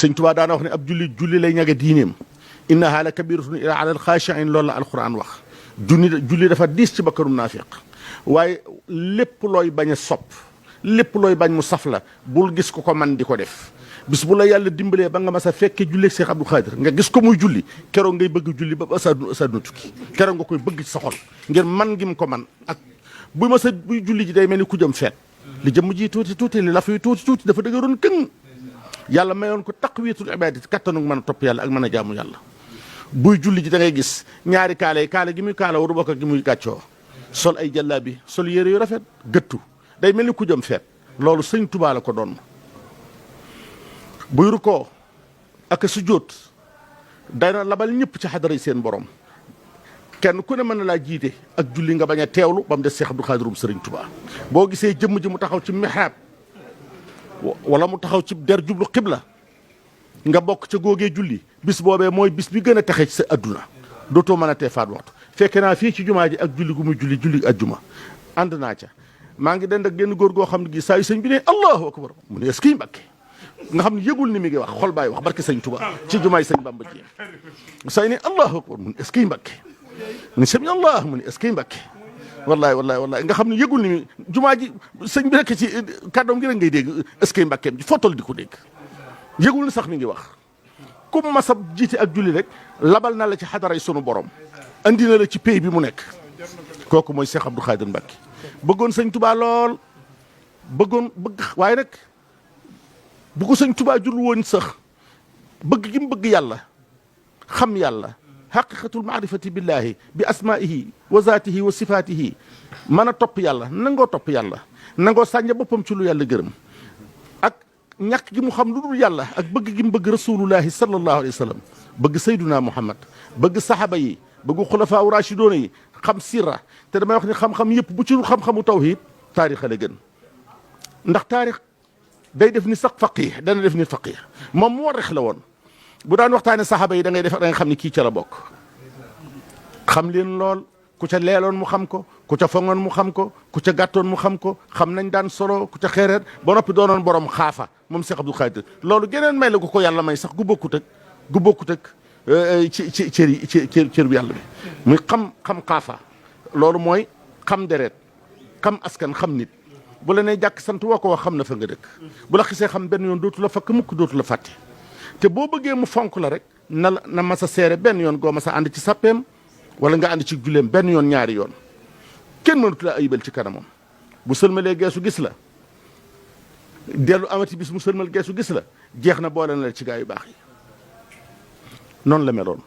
sëñ Tuubaa daana wax ne ab julli lay ñage diineem innahaa la kabiratun illa ala alxaashiin loolu la alquran wax julli dafa diis ci bakkanum naafiq waaye lépp looy bañ a sopp lépp looy bañ mu saf la bul gis ko man di ko def bis bu la yàlla dimbalee ba nga mas a fekkee julli Seex Abdou Khadir nga gis ko muy julli keroog ngay bëgg julli ba asaduna tukki keroog nga koy bëgg ci sa xol ngir man ngi mu ko man ak buy julli ji day mel ni ku jëm feet li jëmm ji tuuti li laf yi tuuti dafa dëgëroon këng yàlla mayoon ko taqwiyatul ibaadati kattanu mën a topp yàlla ak mën a jaamu yàlla buy julli ji da ngay gis ñaari kaala gi muy kaala waru bokk ak gi muy gàccoo sol ay jàllaabi sol yére yu rafet gëttu day mel ni ku jëm feet loolu sëñ Tuubaa la ko doon buy rukkoo ak sujjóot dana labal ñëpp ci xadara yi seen borom kenn ku ne mën na laa jiite ak julli nga bañ a teewlu ba mu des Seex Abdou Khadirum Sëriñ Tuubaa boo gisee jëmm ji mu taxaw ci mihrab wala mu taxaw ci der jublu xibla nga bokk ca góogee julli bis boobee mooy bis bi gën a taxe ci sa adduna dootoo mën a tee faat waxtu fekke naa fii ci jumaa ji ak julli gu muy julli ajjuma ànd naa ca maa ngi dend ak genn góor goo xam ne gi saa yu sëñ bi ne allahu akbar mu ne est-ce que Mbàkke nga xam ne yëgul ni mi ngi wax xol baay wax barke sëñ Tuubaa ci jumaay sëñ Bamba ji saa yu ne allahu akbar mu ne est-ce que Mbàkke mu ne sami allah mu ne est-ce que Mbàkke wallahi nga xam ne yëgul ni jumaa ji sëñ bi rekk ci kàddoom gi rek ngay dégg est-ce que Mbàkkeem ji footol di ko dégg yëgul ni sax mi ngi wax ku masab jiite ak julli rek labal na la ci xadaray sunu borom andi na la ci pays bi mu nekk kooku mooy Cheikh Abdou Khadir Mbacke bëggoon sëñ Touba lool bëgg waaye nag bu ko sëñ Touba jur woon sax bëgg gi mu bëgg yàlla xam yàlla xaqiqatul maarifati billahi bi asmaihi wa zaatihi wa sifaatihi mën a topp yàlla nangoo topp yàlla nangoo sànja boppam ci lu yàlla gërëm ak ñàkk gi mu xam lu dul yàlla ak bëgg gi mu bëgg rasulullahi sallallahu alayhi wa sallam bëgg sayduna muhammad bëgg saxaaba yi bëgg xulafaa rashidoona yi xam sirra te damay wax ni xam-xam yëpp bu ci xam-xamu tawhid taarix la gën ndax taarix day def ni sax faqih dana def ni faqih moom mu warrex la woon bu daan waxtaane saxaaba yi da ngay xam ni kii ca la bokk xam leen lool ku ca leeloon mu xam ko ku ca fongoon mu xam ko ku ca gàttoon mu xam ko xam nañ daan solo ku ca xeereer ba noppi doonoon borom xaafa moom Cheikh Abdou Khadir loolu geneen may la ko yàlla may sax gu bokkut ak ci cër bi yàlla bi muy xam xaafa loolu mooy xam deret xam askan xam nit bu la nee jàkk sant woo ko wax xam na fa nga dëkk bu la xisee xam benn yoon dootu la fakk mukk dootu la fàtte te boo bëggee mu fonk la rek na mas a seere benn yoon goo mas a ànd ci sappeem wala nga ànd ci julleem benn yoon ñaari yoon kenn mënatu la ayibal ci kanamam bu sëlmalee geesu gis la dellu amati bis mu sëlmal geesu gis la jeex na boole na la ci gaa yu baax yi noonu la meloon